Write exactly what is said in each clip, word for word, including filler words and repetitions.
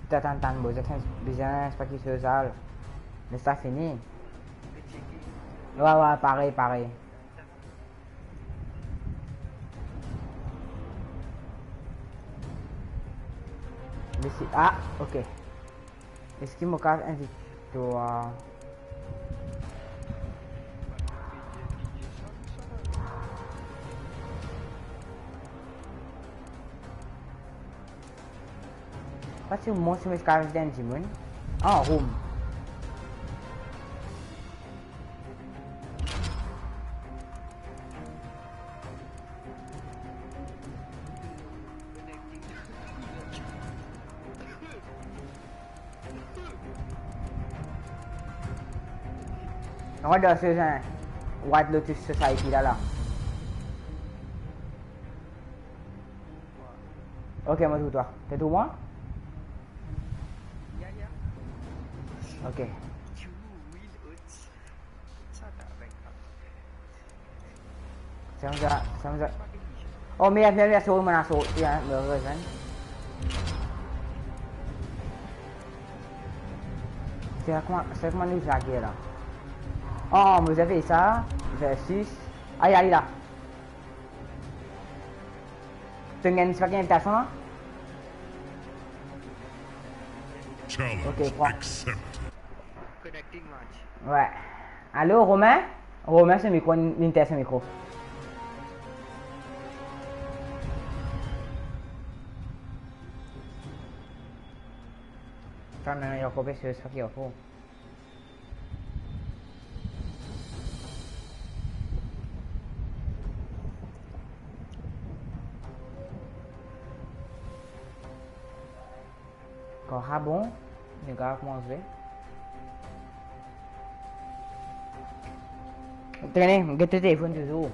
Tann, tann, tann, bro, zot finn bizin, se pa ki soz al. Me sa fini. Wa, wa, pare, pare. Mesi, ah, ok. Eski mo kav invit twa? Pa ti mont si mo kav invit enn dimoun. Ah, room. Rod dan se White Lotus Society la, la. Ok, mo trouv twa. To trouv mwa? Ok. Samza, samza. Oh, merde, merde, merde, sorry, mo ena sorti, hein, mo rezwenn. Se kouma, se kouma nou zage la. Oh, mo zave sa, versus. Ay, ay, la. To gagn, se pa gagn invitasion la? Challenge Ok, pran. Accepted. Connecting match. Ouais. Allô, Romain? Romain, se mikro, li, li test mikro. Sa, non, non, Jacob, se, se pa ki Jacob. Kan sa bon, nou kav koumans zwe. Tene, get to telefonn touzour.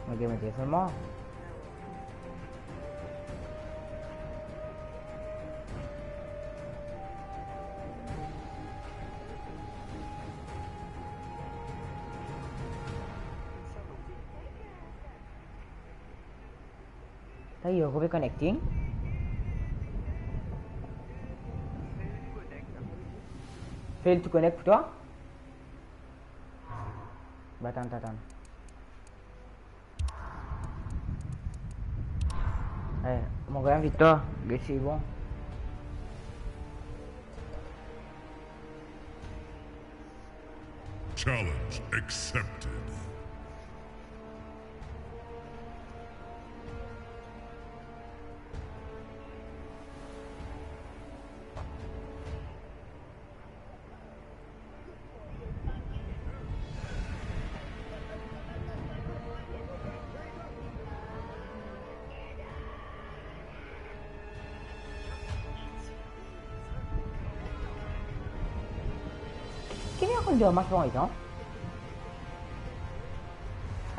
Ok, mo telefonn mwa. Tande, Jacob pe connecting. Fail to connect pou twa? Ba, tann, tann, tann. Eh, mo gagn viktor, get si bon. Challenge accepted. Ki vinn akoz de match bon, non?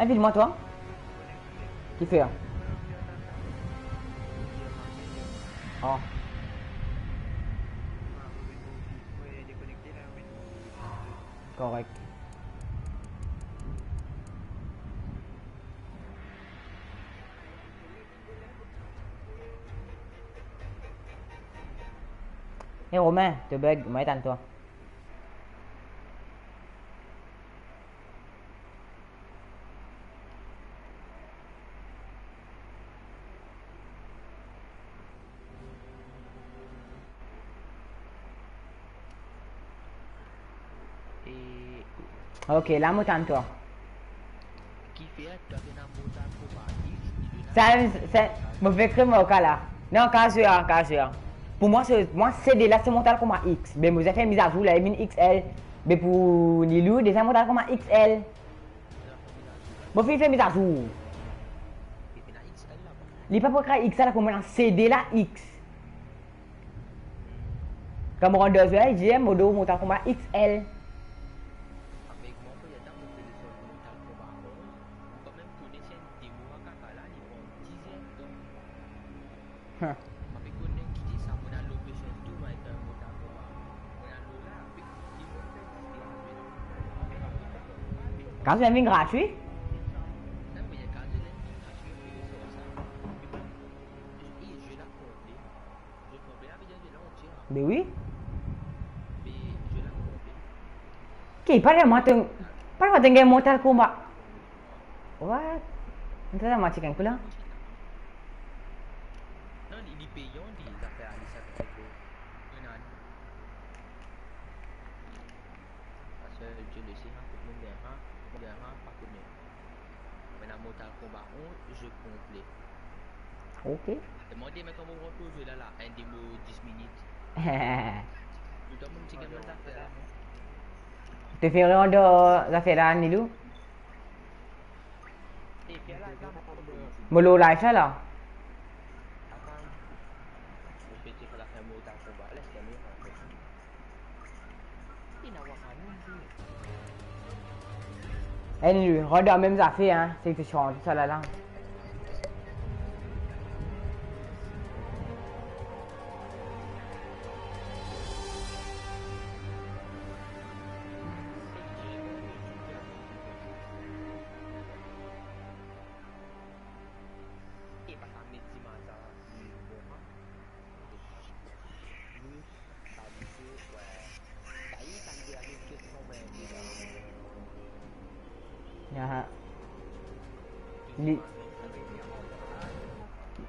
Invit mwa, twa. Kifer? Oh. Korek. Hey Romain, to bug, mo tann twa. E Ok, la mo tann twa. Kifer twa pena Mortal Kombat X, li done Sa, sa, mo pe kre mo ka la. Non, ka zwe, ka zwe. Pou mwa, se, mwa, se de la, se Mortal Kombat X. Be mo fer mizazour la, li vinn X L. Be pou Lilou, deziem Mortal Kombat X L. Mo finn fer mizazour. Li pa pou kre X L la, pou mwa la, se de la X. Kan mo rant dan zwe, li dir mo donn Mortal Kombat X L. Huh. Kan sa vinn gratwi? Be wi. Ki, pa dir mwa to, pa dir mwa to gagn Mortal Kombat. What? Anta mwa ti gagn kou la. Non, li, li peyan, li, zafer la, li sa pe fek ena. Parski Dieu le sait, hein, kot mo gagn, hein, kot mo gagn, hein, pa kone. Mo ena Mortal Kombat onz, jeu complet. Ok. Demande mwa kouma mo pou zwe la, la, enn demo dis minit. Touletan mo ti gagn bann zafer la. To finn rant dan zafer la, Nilou? Mo lor live la, la. Anyway, rant dan mem zafer, hein, se ki ti rant sa la, la. Aha. Ni,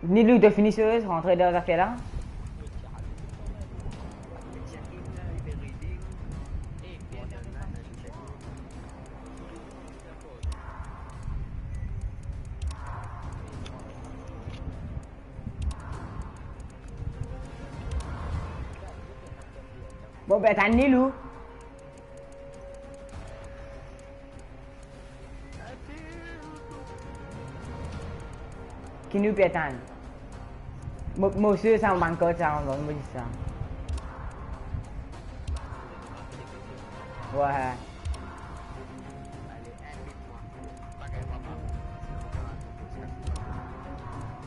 Nilou, to fini serieusement rantre dan zafer la? Bon, be atann Nilou. Ki nou pe atann? Mo, mo sir sa, mo bann kot sa, mo, mo dir sa. Wi.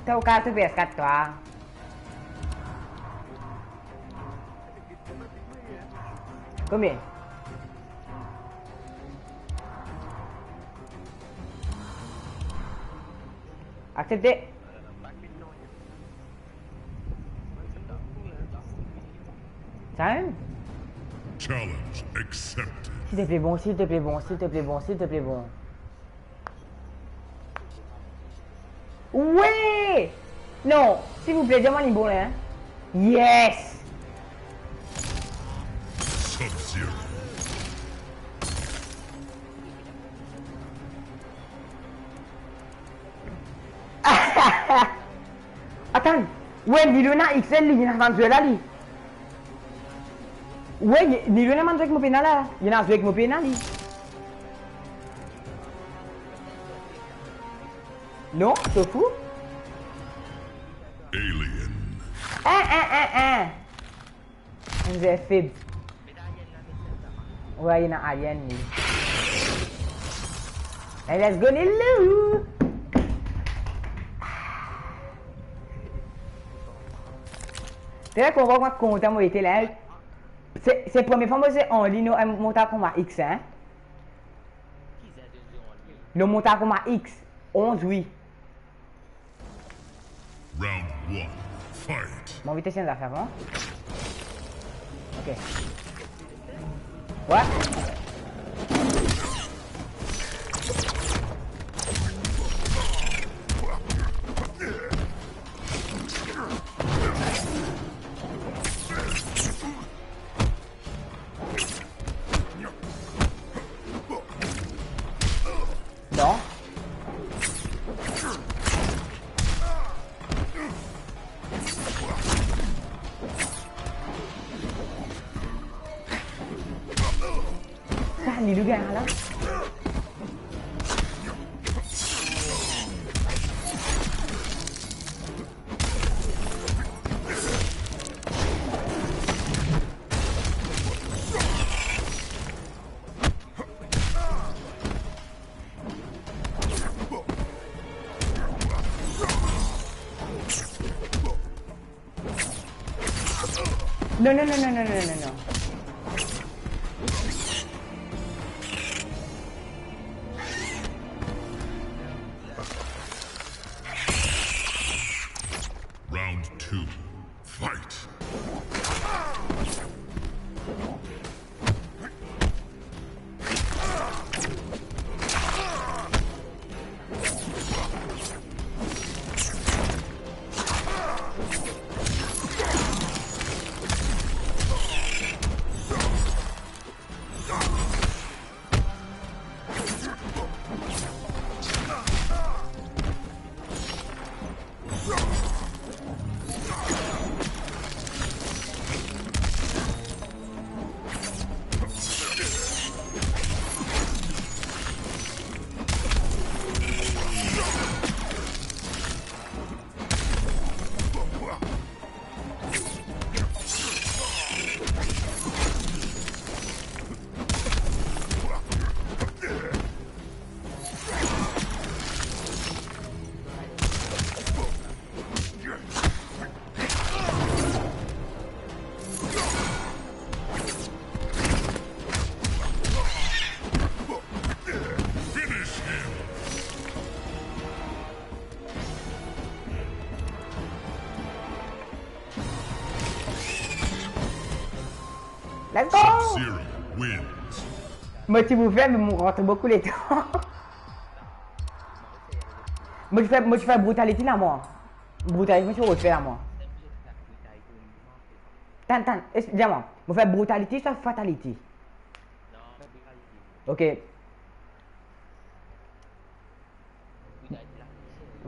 Twa, ou kapav tou P S quatre twa. Konbien? Aksepte. Sa mem? Challenge accepted. Silteple bon, silteple bon, silteple bon, silteple bon. Wi! Non, silvouple, dir mwa li bon la, hein. Yes! Sub-Zero. Atann, wi, Nilou ena X L li, li ena bann zwer la li. Wi, Nilou ena bann zwer ki mo pena la, li ena zwer ki mo pena li. Non, to fou? Alien. Hein, hein, hein, hein. Enn zwer feb. Wi, ena alien li. Hey, let's go, Nilou! Tele kontan, kontan mo ete la, hein. Se, se premie fwa mo zwe an ligne, euh, Mortal Kombat X, hein. Lor Mortal Kombat X onz, wi. Round one, fight. Mo anvi teste enn zafer avan. Ok. What? Non. Sa, Nilou gagn la. Non, non, non. Round two, fight. Let's go! Sub-Zero wins. Mo ti pou fer, me mo rant boukou letan. Mo ti fer, mo ti fer brutality la, mwa. Brutality, mo ti pou fer la, mwa. Tann, tann, es-, dir mwa, mo fer brutality swa fatality? Ok.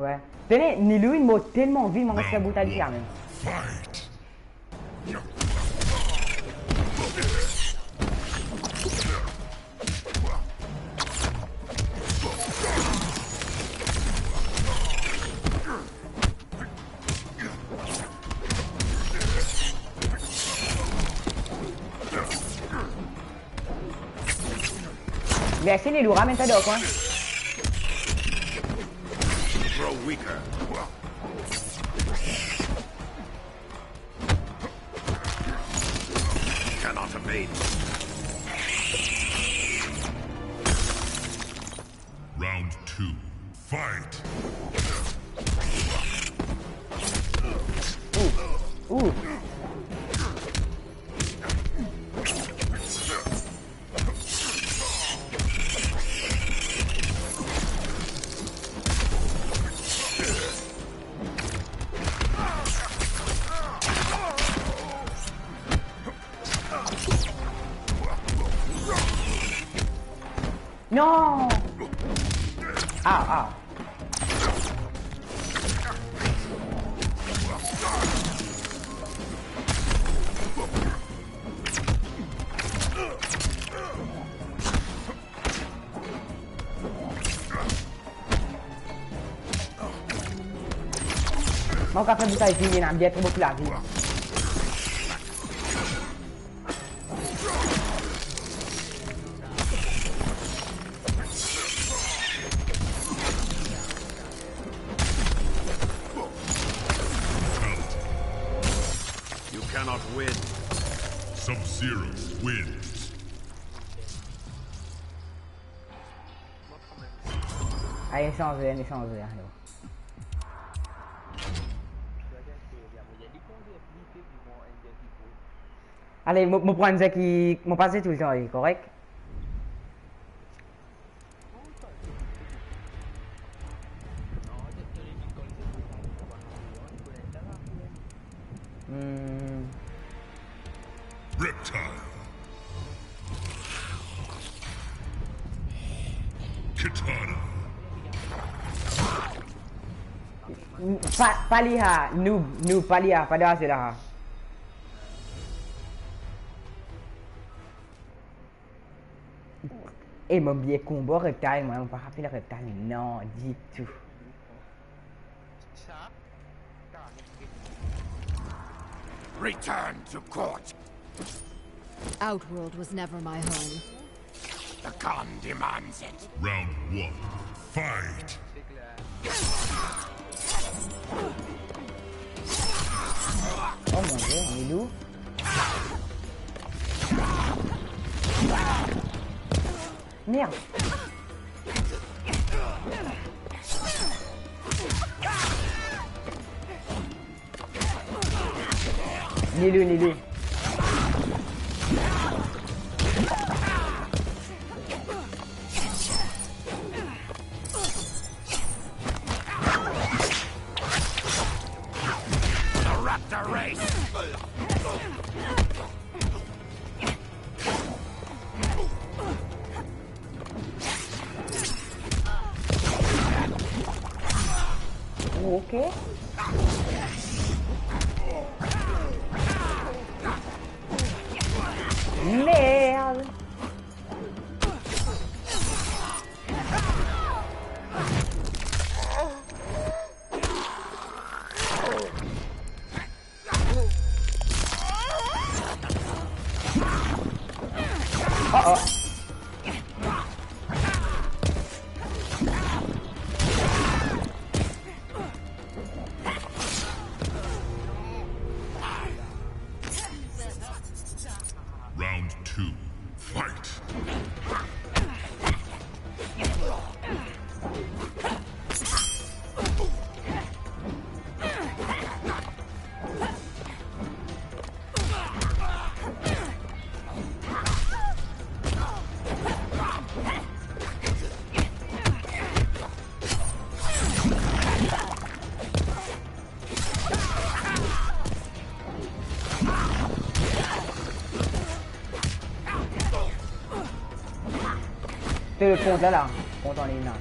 Wi. Tene, Nilou inn mor telman vit, mo res fer brutality la mem. Fight! Mersi, Nilou, ramenn sa dan kwin. Grow weaker. Cannot evade. Round two. Fight! Ooh. Ooh. Non! Ah, ah. Mo kapav fer sa, li ena bien tro boukou lavi. You cannot win. Sub-Zero wins. Ayo, sanze, ayo, sanze, ayo. Ale, mo, mo pran enn zwe ki, mo pa zwe toultan li, korek? Hmm. Reptile. Kitana. Pa, pa li sa, noob, noob, pa li sa, pa dan sela sa. E mo bien konba Reptile, mwa, mo pa rapel Reptile, non, ditou. Return to court. Outworld was never my home. The Khan demands it. Round one, fight. Oh mon Dieu, Nilou. Merde. Nilou, Nilou. The raptor race. Ok. Merde. Oh, oh. Round two, fight. Telefon la, la. Kontan li la.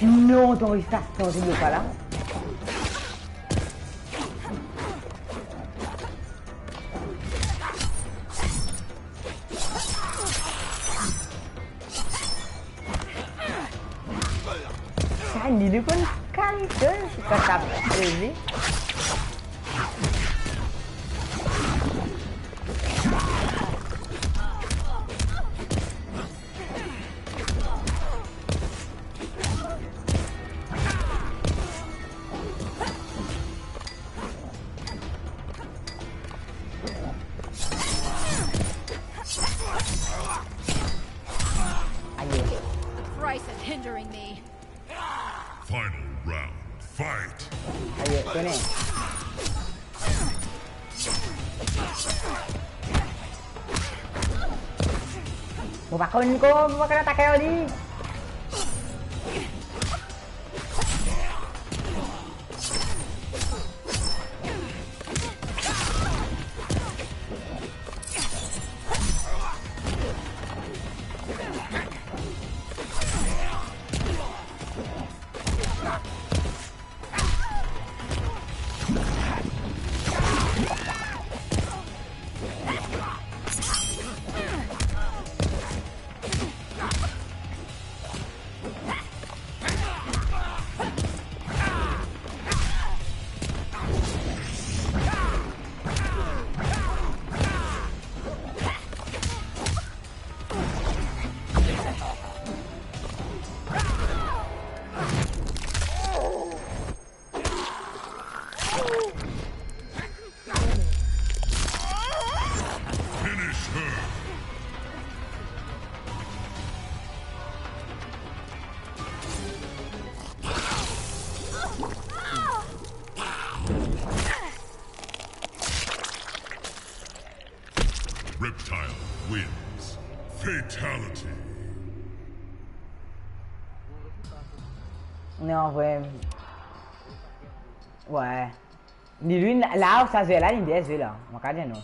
Non, ton restas, ton zile pa la. Sa, li, li konn kalkil, si pa sa, ezi. Aye. Price of hindering me. Final round, fight! Aye, kone. Mo pa konn kouma mo pa konn atake li. Finish her. Reptile wins. Fatality. Non, vre. Wi. Li, li, la, sa zwe la, li bien zwe la. Mo pa dir non.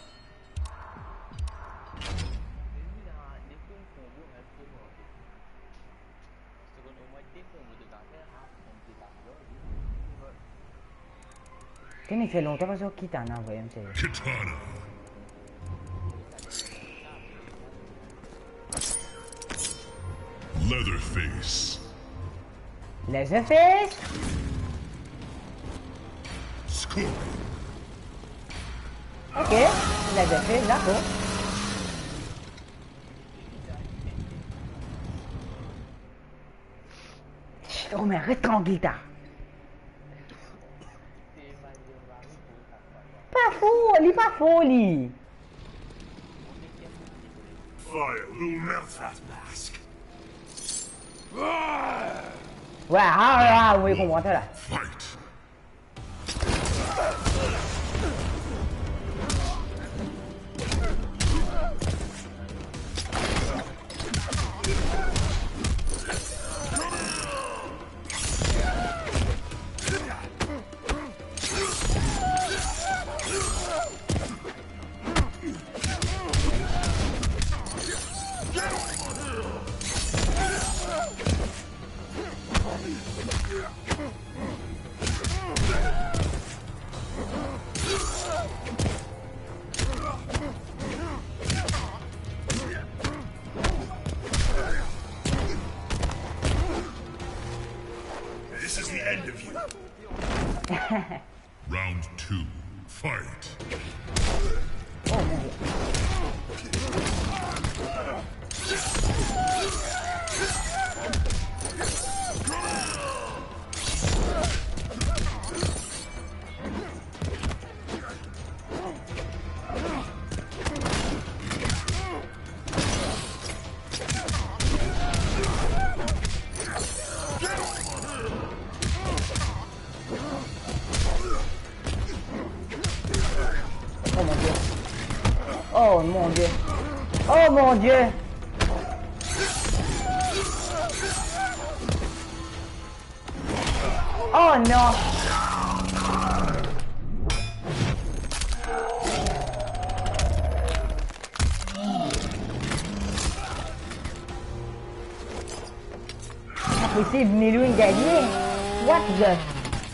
Tene, fer lontan pa zot kitana, vre, msye. Kitana. Leatherface. Leatherface. Scorpion. Ok, Leatherface, dakor. Chut, Romain, res trankil, ta. Pa for, li pa for, li. Fire will melt that mask. Wi, ha, ha, wi, konpran sa la. Fight. This is the end of you. Round two, fight. Oh, mon Dieu. Oh mon Dieu. Oh mon Dieu. Oh mon Dieu. Oh non! Sa posib, Milou inn gagne. What the?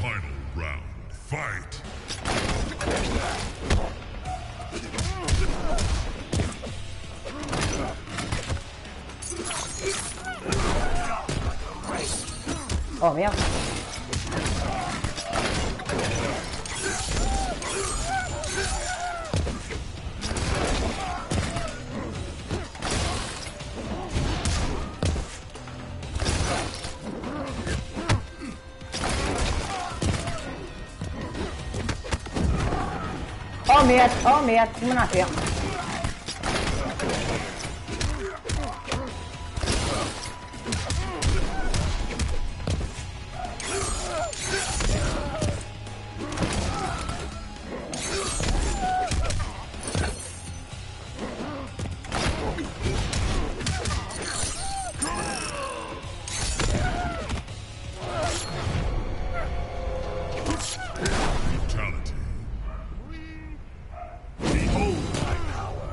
Final round, fight! Oh merde. Oh merde, oh merde, ki mo inn fer? Fatality. Behold my power.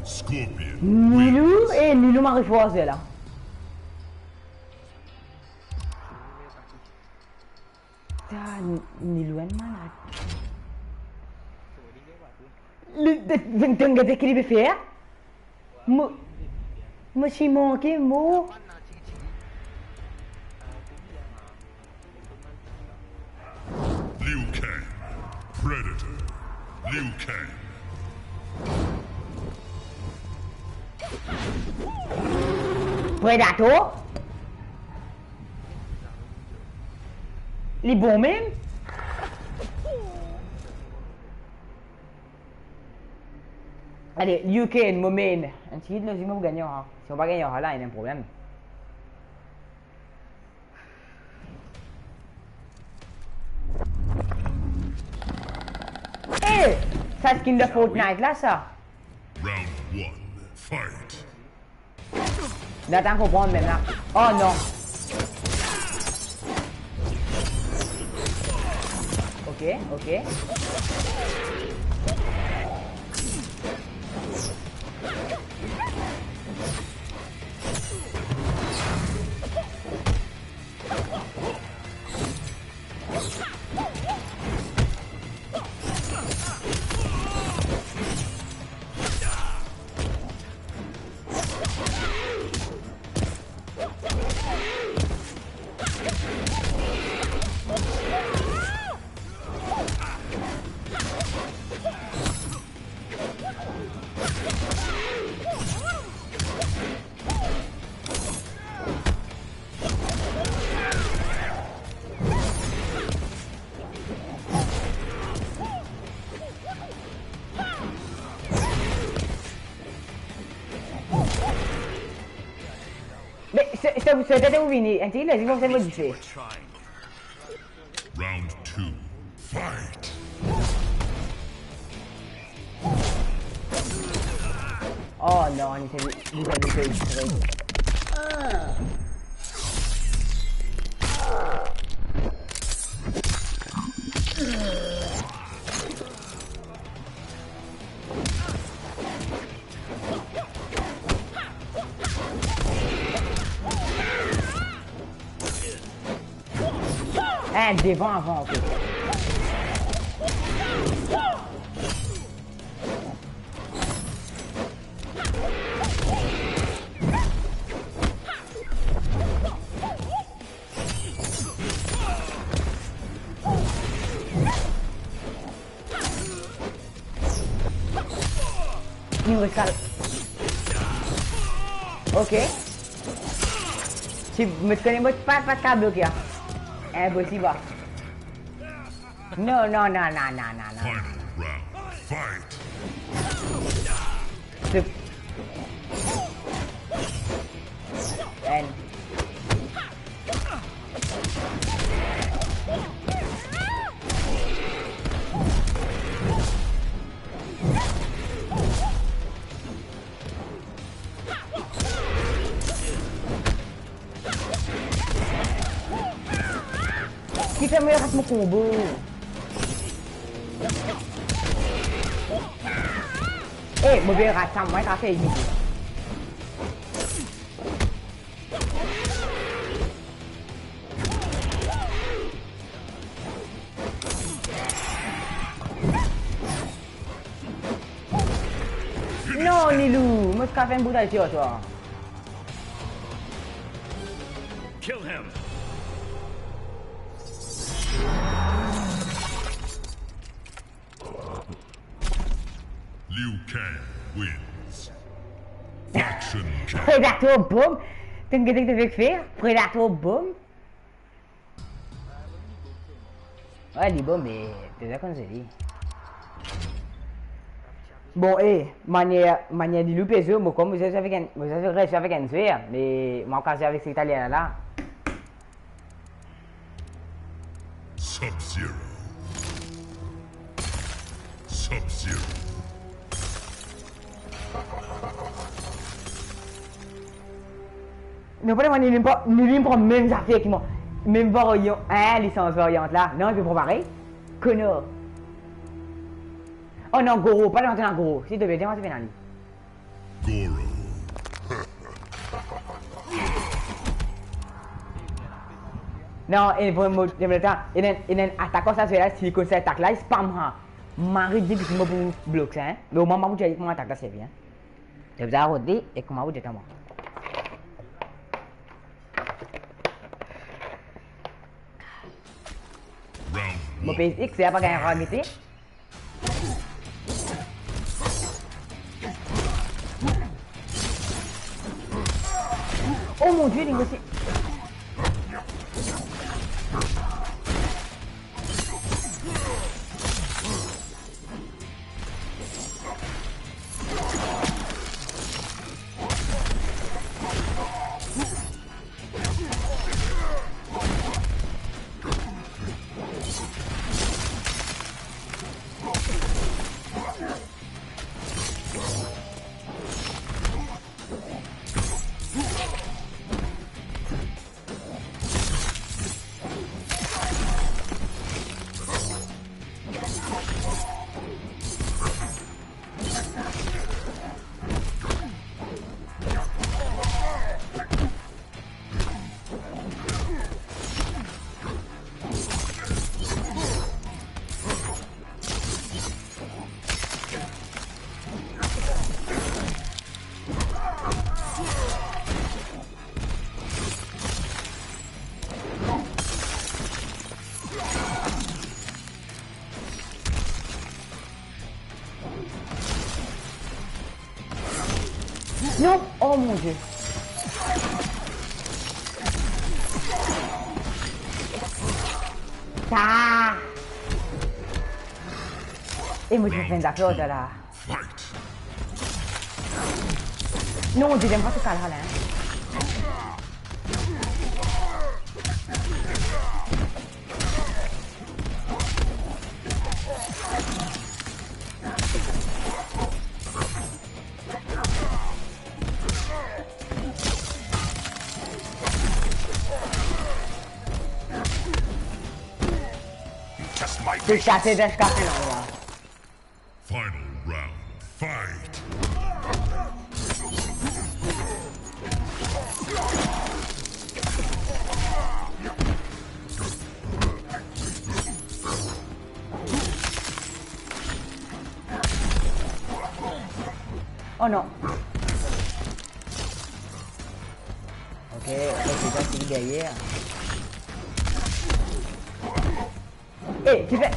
Scorpion Milou wins. E Milou mari fwa la. Ta, Milou enn malad. Li, de, de, de, de, ki li pe fer? Mo, mo ti manke mor. Liu Kang, Predator, Liu Kang. Predator? Li bon mem? Ale, Liu Kang, mo main. Enn tigit lezot, mo pou gagne, an. Si mo pa gagne, an, la, ena problem. Eh! Sa skin de Fortnite la, sa. Round one, fight. Li pa konpran mem la. Oh non. Ok, ok. Me se, se, se, se, ou vini, enn tigit, lezot, mo fini modifiye. Round two, fight! Oh non, li, li, li, li, li. Eh, devan avan, ok. Li res la. Ok. Si mo ti kone mo pa, pa kav bloke la. Inposib, ah. Non, non, non. Final round, fight! Sip. Enn. Kifer mo rat mo konbo? Eh, mo pe rat sa, mo kapav fer li. Non, Nilou, mo ti kapav fer enn bout al tir twa. Kill him. Liu Kang wins. Faction kill. Predator bom. Tann ki to fek fer, Predator bom. Wi, li bon, me to deza konn se li. Bon, eh, manier, manier Nilou pe zwe, mo krwar mo zwe avek enn, mo zwe avek enn zwer, me mo kapav zwe avek sa Italien la. Sub-Zero. Sub-Zero. Non, pa demann li, li pran, li, li pran mem zafer ki mwa. Mem variant, hein, li sanz variant la. Non, li pe pran parey. Connor. Oh non, Goro, pa demann Goro. Si to pe demann, se pena li. Goro. Non, e bon, mo, mo, mo, e nen, e nen atak sa, se la, si li konn sa atak la, li spam, ha. Mari di ki mo pou blok sa, hein. Me omwin, mo pou dir kouma atak la servi, hein. Zot bizin rod li, e kouma ou dir mwa. Round one. Mo P S X, se pa gagn ankor, gete. Oh mon Dieu, li osi. Non! Oh mon Dieu! Sa! E mo ti fer enn zafer la. Fight! Non, deziem fwa se sa la, la. Just my patience. Sa se ziska fin la. Final round, fight! Oh non. Ok, ok, sa se deryer. Eh, kifer?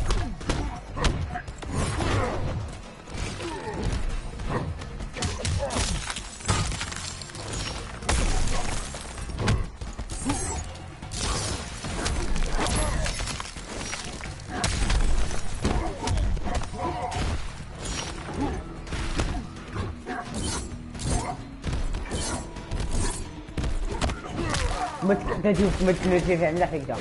Mo ti, mo ti, mo ti, mo ti fer la fek dan.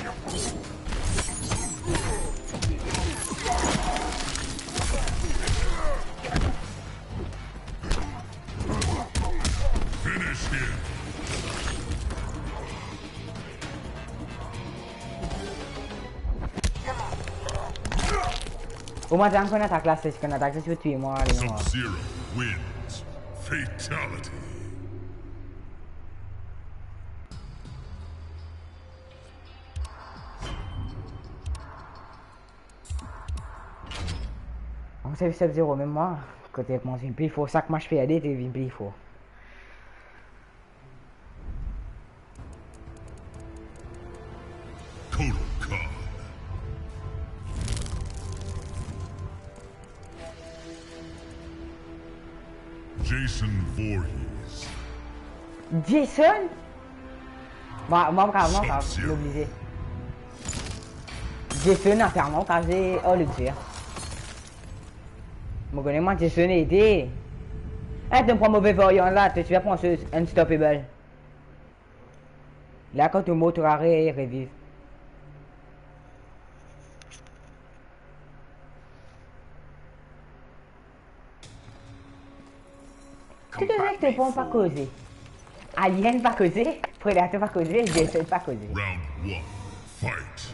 Finish him. Omwin tann konn atak la, si konn atak la, si pou touy mwa, ale, non. Sub-Zero wins. Fatality. An se Sub-Zero, mem mwa, kote koumans vinn pli for, sak match perde, to vinn pli for. Kotal Kahn. Jason Voorhees. Jason? Mwa, mwa, mwa, mwa, Sub-Zero. Oblize. Jason, atann, mwa, kaze, oh, le dieu. Mo kone mwa Jason ete. Eh, to pran move varyan la, to ti pe pran so Unstoppable. La, kan to mor, to re-, reviv. Tou le res, to pran pa koze. Alien pa koze, Predator pa koze, Jason pa koze. Round one, fight.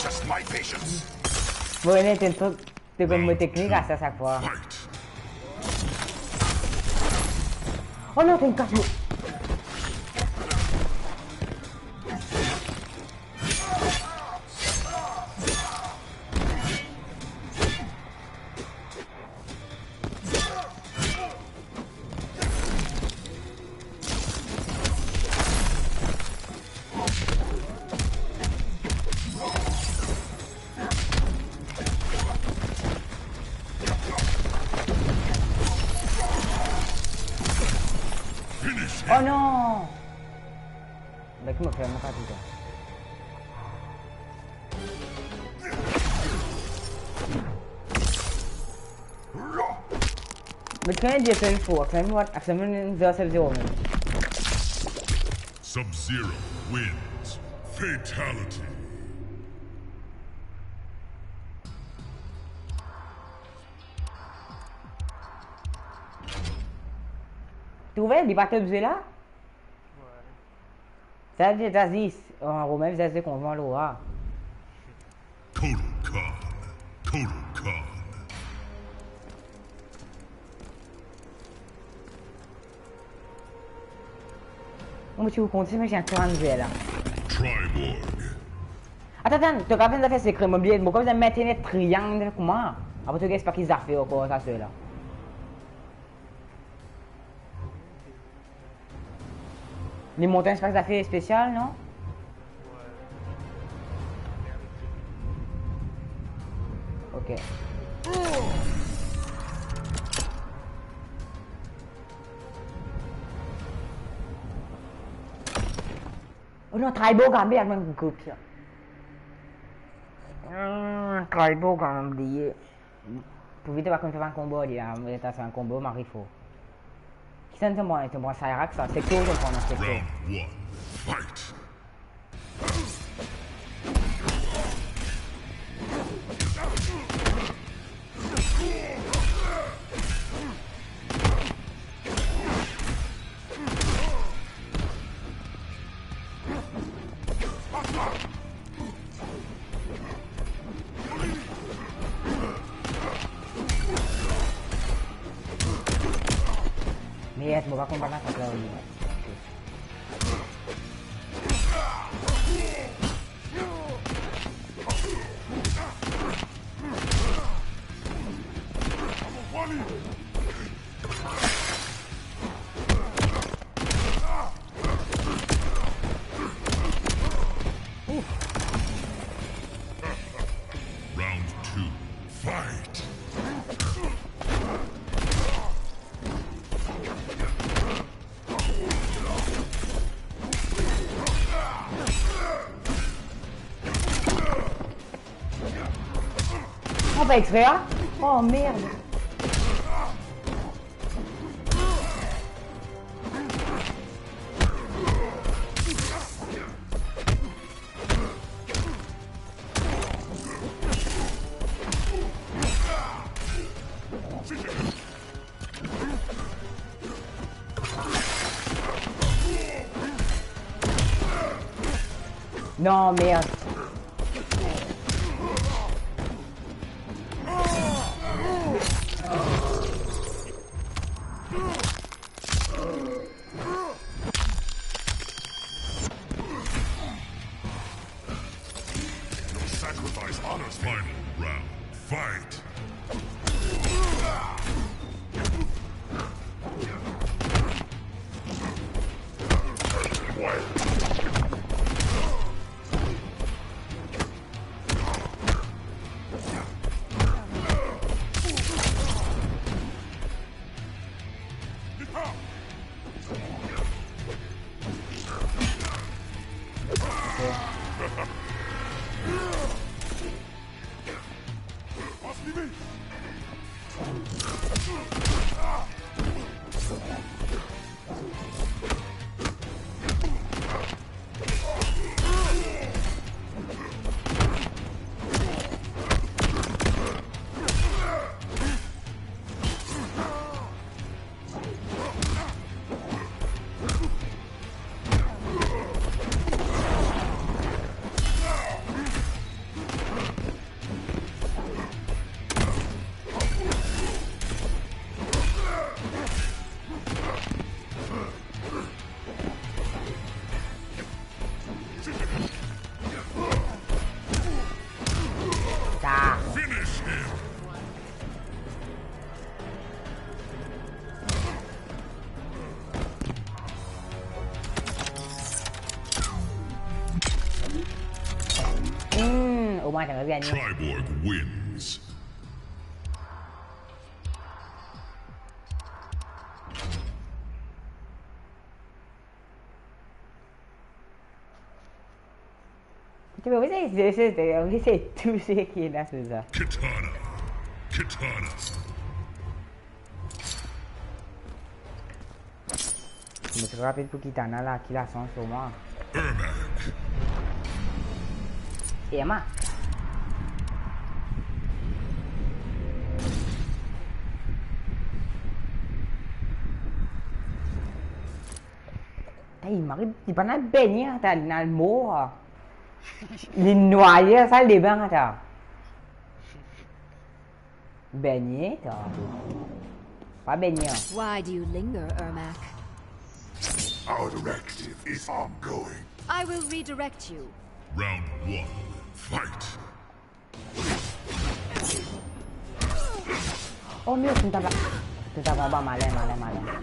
Just my patience. Mo ena enn trik, to konn mo teknik a sa sak fwa. Fight. Oh non, to inn kas mo. Finish him. Oh non! Be ki mo fer, mo pa toutan. But can I defend for? Can I what? Can I zero seven zero? Sub-Zero wins. Fatality. Trouve, li pa top zwe la? Sa, li ti zis, an, Romain vizaz de konvan lor la. Kotal Kahn. Kotal Kahn. Mo ti pou konte, me ti ann zwe la. Triborg. Atann, atann, to kapav fer zafer sekre, mo bliye, mo kapav mintien triang kouma? Apre to gagn pa ki zafer ankor sa, sela. Li mont enn spas zafer spesial, non? Ok. Oh non, Triborg, ah merde, mem group sa. Hmm, Triborg, ah, mo bliye. Pou vit, pa konn fer bann konbo, li la, mo ta fer bann konbo, mari for. Kisannla to pran, to pran Cyrax sa, sektor to pran, non, sektor. Round one, fight. Me Mo pa konpran sa la. Round two, fight! On fait exprès, hein ? Oh merde. Non, merde. Your sacrifice honors me. Final round. Fight! Sa. Finish him. Hmm, omwin, zot inn gagn. Triborg wins. Ti pe ese, ese, ese tou seki ena sou sa. Kitana. Kitana. Mo ti rapel pou Kitana la, ki lasans pou mwa. Ermac. Ermac. Ta, li mari, li pa ena benyen, ta, li ena mor. Li nwaye sa, li ben, ta. Benyen, ta. Pa benyen. Why do you linger, Ermac? Our directive is ongoing. I will redirect you. Round one, fight. Oh, merde, tu me tapes là. Tu me tapes en bas, malin, malin, malin.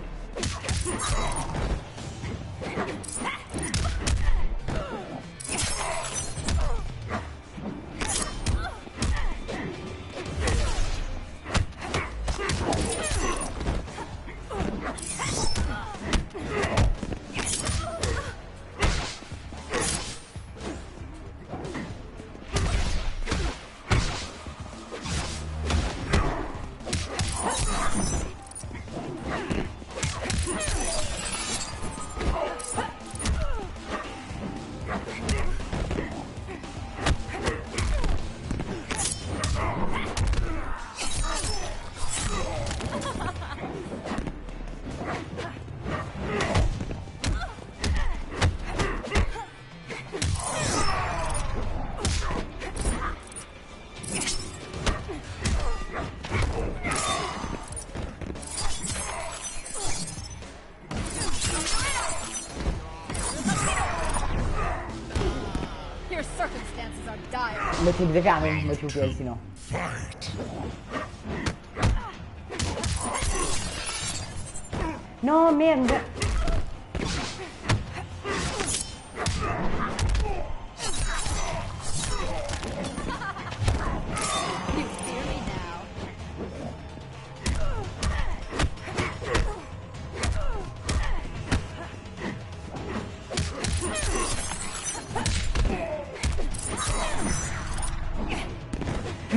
Ou devine fer mem mo trouble sinon. Non, merde.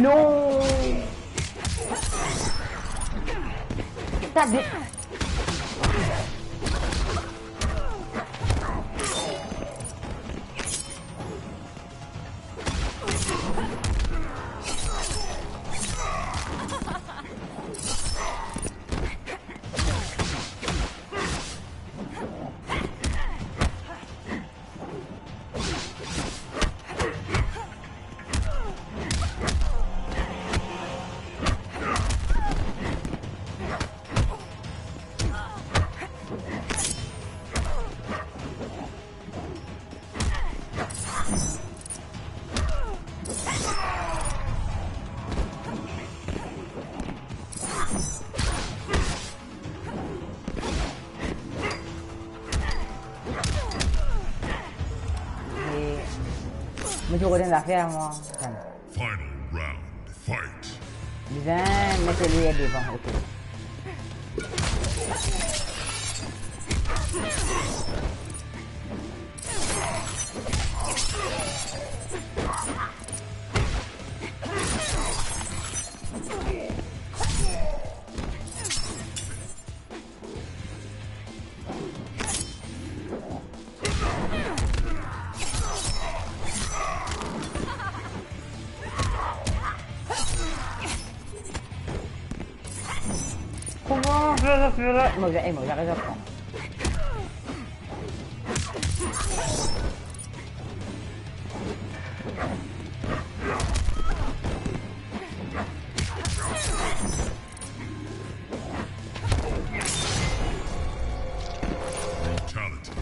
Non! Sa de- Mo ti kote enn zafer, mwa. Atann. Final round, fight. Bizin met li devan, ok. Kouma fer sa, fer la? Mo, eh, mo, zame zot pran. Brutality.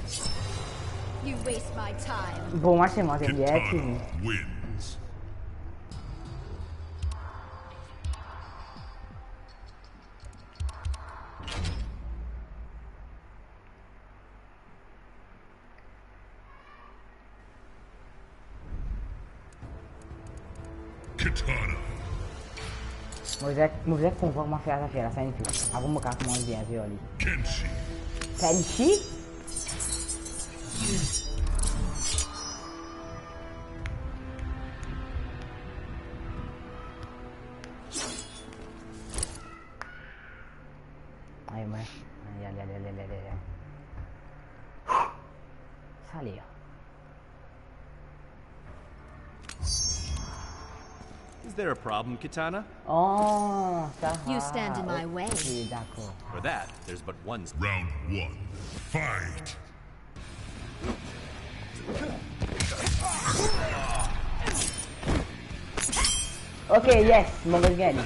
You waste my time. Bon, mwa se mwa, se bien, Kitana wins. Kitana. Mo bizin, mo bizin konpran kouma fer sa, fer la, sa enn fou. Apre mo kapav koumans bien zwe ar li. Kenshi. Kenshi? Ay, mwa. Ay, ay, ay. Sale. Is there a problem, Kitana? Oh, sa va. You stand in my way. Ok, dakor. For that, there's but one. Round one, fight. Ok, yes, mo gagn.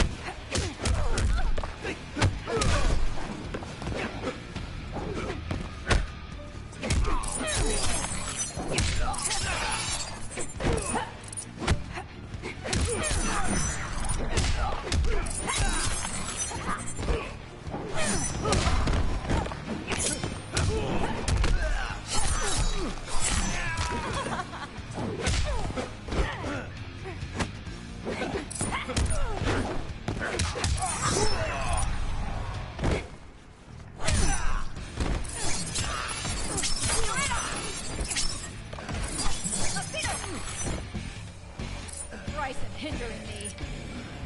Bryson hindering me.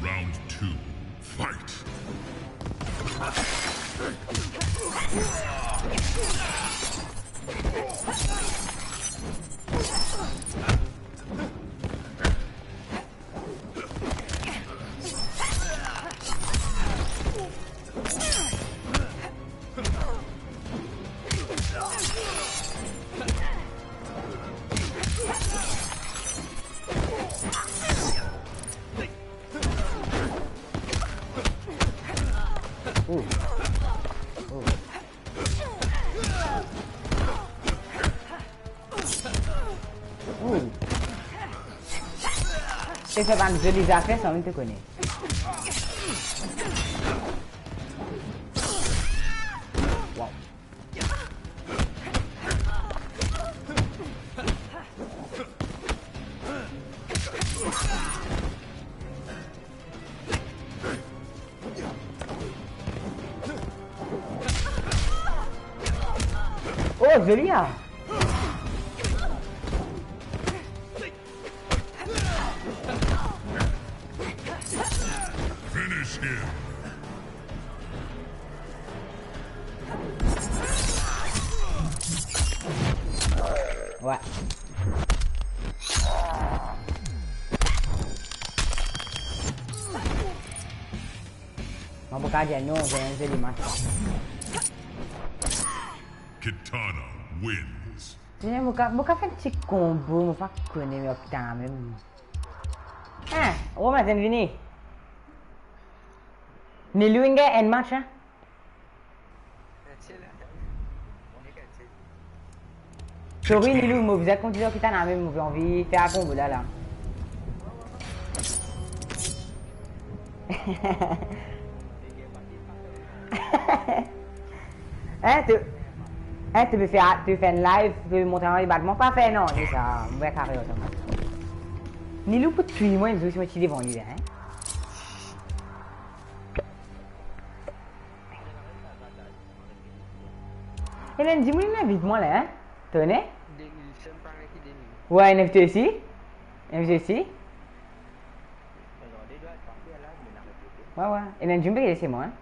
Round two, fight. Ooh. Fer bann zoli zafer, sa mem to kone. Wow. Oh, zoli la. Finish him. Wey. Mo pa kapav dir non, se enn zoli match. Kitana wins. Mo ka, mo ka fer enn ti konbo, mo pa kone, me kitana mem. Hein, Romain, zot inn vini. Nilou inn gagn enn match, hein? Sorry, Nilou, mo bizin kontign ar Kitana, me mo anvi fer konbo la, la. Hein, to, hein, to pe fer, to pe fer enn live, to pe montre mwa batman, pa fer non, li sa, mo pe kare otomatik. Nilou pou touy mwa enn zour si mo ti devan li, hein. Ena enn dimoun inn invit mwa la, hein? To kone? Wey, inn invit osi? Inn invit osi? Wey, wey. Ena enn dimoun pe gete mwa, hein?